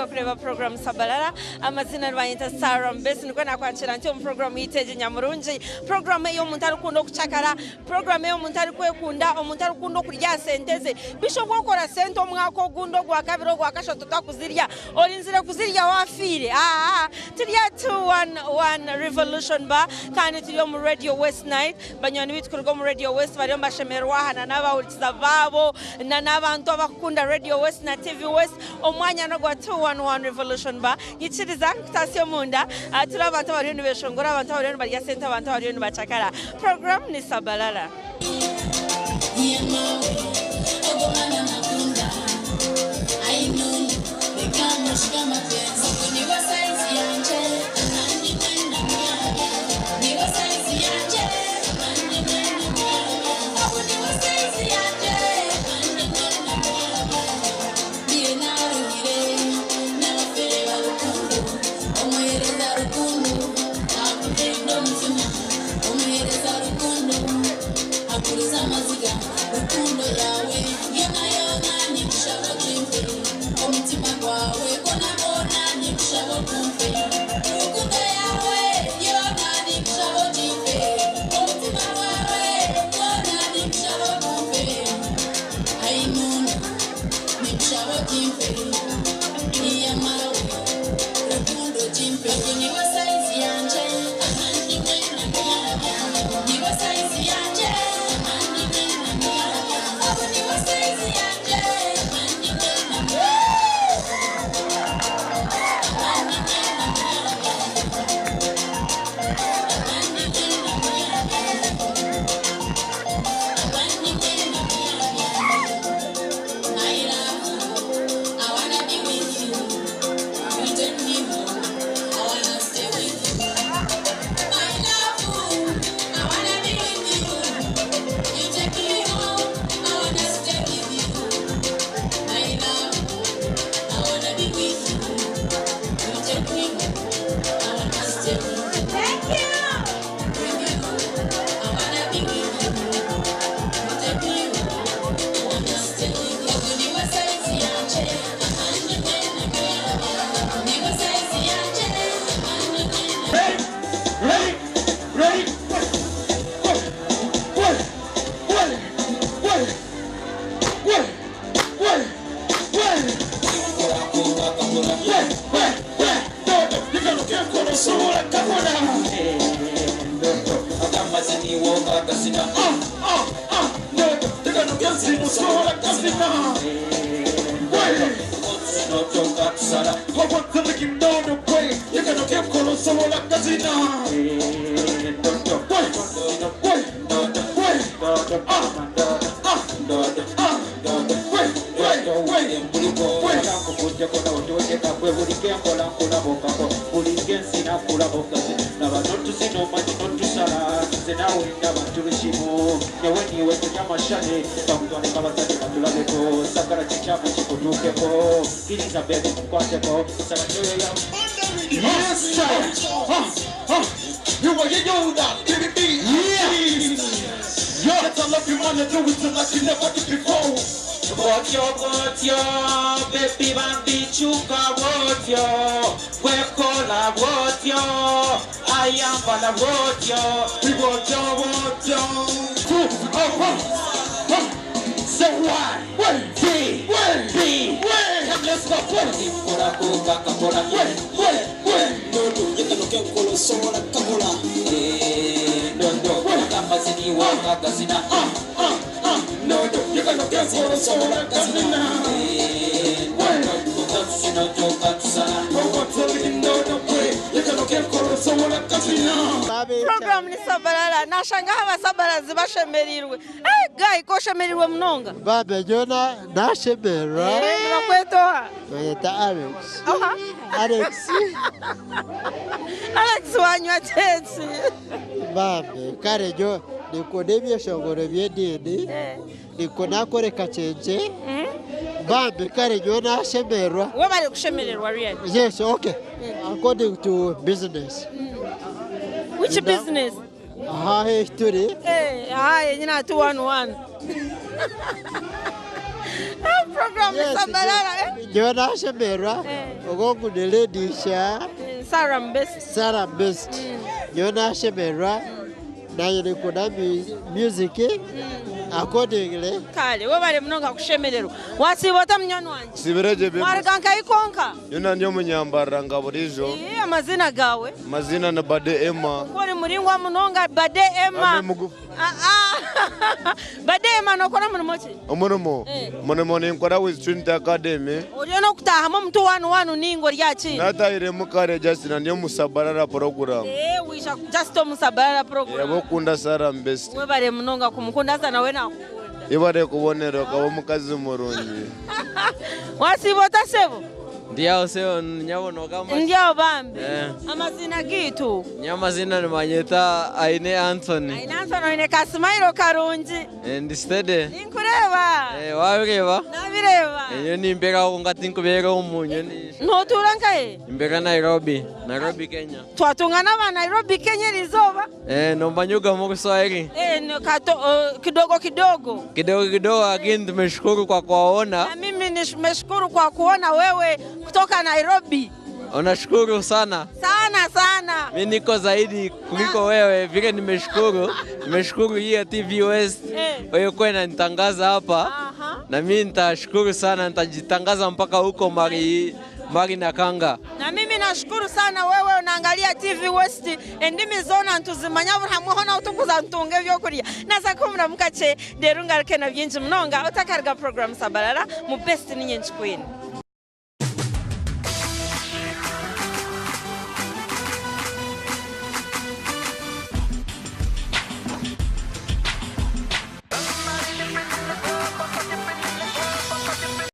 kureeba puroguramu Sabalala. Amazina nibanyeta Sarah Mubesi nikwo nakwakira nti omu puroguramu yaitu egi nyamurungi. Puroguramu ei omuntu arikukunda okucakara, puroguramu ei omuntu arikwekunda, omuntu arikukunda okurya aha sente ze. Bisha obu okora sente omwaka ogundi, ogwakabiri, ogwakashatu otakuzirya, orinzire kuzirya wafiire. Aa turi aha 211 Revolution Bar kandi turi omu Radio West Night. Banywani baitu kuruga omu Radio West bariyo nibashemererwa aha n'abahurikiza baabo n'abantu abakukunda Radio West na TV West. Omwanya n'ogwa 211 Revolution Bar. Nyikiriza nkutaasye omunda. Turi abantu abariyo nibeshongora, abantu abariyo nibarya sente, abantu abariyo nibacakara. Puroguraamu ni Sabalala. Yes, sir. You are Yoda, baby. Yeah. Yeah. I love you, wanna do it like you never did before. Botyo botyo, baby bambi chuka botyo, wekola botyo, ayambala botyo. Botyo botyo. Two, oh, oh, oh. So why? Wait, B, wait, B, wait. Let's go. Kola koka kakola. Wait, wait, wait. Ndodo, yekano kenkolo sola kakola. Eh, ndodo, kamazini waka kasina. Ah, ah, ah. Ndodo, yekano kenkolo sola kasina. Eh, ndodo, kasina toka tusana. Puroguramu ni Sabalala. Nashangaho abasabarazi bashemereirwe. Eh, guy, ko oshemereirwe munonga? Babe, nyowe nashemererwa. Eh, nibakweta oha? Banyeta Alex. Oha? Alex. Alex wanywa kyeki? Babe, kare nyowe nikunda ebyeshongoro by'ediini, nikunda kworeka kyengye. Bambi, kare nyowe nashemererwa. Webare kushemererwa really. Yes, okay. According to business. Which business? Aha turi. Eh, aha yenyine aha 211. program Sabalala eh? Nyowe nashemererwa Eh. ogwo ngu ni ledisha Sarah Mbesi. Sarah Best. Nyowe nashemererwa naye nikunda music accordingly. Kale webale munonga kushemererwa. Wasiiba ota munywani wangye? Sibiregye bebe. Waruga nkahi konka? Yona ndi omunyambarira nga burijo. Ee, amazina gawe? Mazina ni Bade Emma. Ku ori muringwa munonga Bade Emma. Abe mugufu. Ah, ah. Bade Emma nokora murimo ki? Omurimo. Eh. Omurimo ninkora with Trinity Academy. Oriyo n'okutahamu omutu wanu wanu ninga ori aha kindi? Natahiremu kare just na ndi omusabarara program. Ee, wija just omusabarara program. Yabokunda Sarah Mbest. Webale munonga kumukunda haza nawe nakukunda. Ibare kubonera okaba omukazi murungi. Wasiiba ota sebo? Ndi aho sebo nyabona kama Ndi aho bambi. Eh. Amazina gitu. Nyamazina nimanyeta Aine Anthony. Aine Anthony oine kasimairo karungi. Eh, ndi steady. Ninkureeba. Eh, wabireba? Nabireba. Enyo nimbera aho ngati nkubeera omu nyoni. Notuura nkahe? Nimbera Nairobi, Nairobi Kenya. Twatunga n'aba Nairobi Kenya erizooba. Eh, nombanyuga mu Kiswahili. Eh, no, kato, kidogo kidogo. Kidogo kidogo lakini tumeshukuru kwa kuwaona. Na mimi nimeshukuru kwa kuona wewe kutoka Nairobi. Unashukuru sana. Sana sana. Mi niko zaidi kuliko wewe vile nimeshukuru. Nimeshukuru hii TV West Eh. wewe kwa inanitangaza hapa. Aha. Na mimi nitashukuru sana, nitajitangaza mpaka huko Mari Mari na Kanga. Na mimi nashukuru sana wewe unaangalia TV West endimi zona ntuzimanya buri hamwe hona utukuza ntunge ebyokurya naza kumura mukache rero ngaruke na byinshi munonga utakaruga program Sabalala mu best ni nyinshi queen.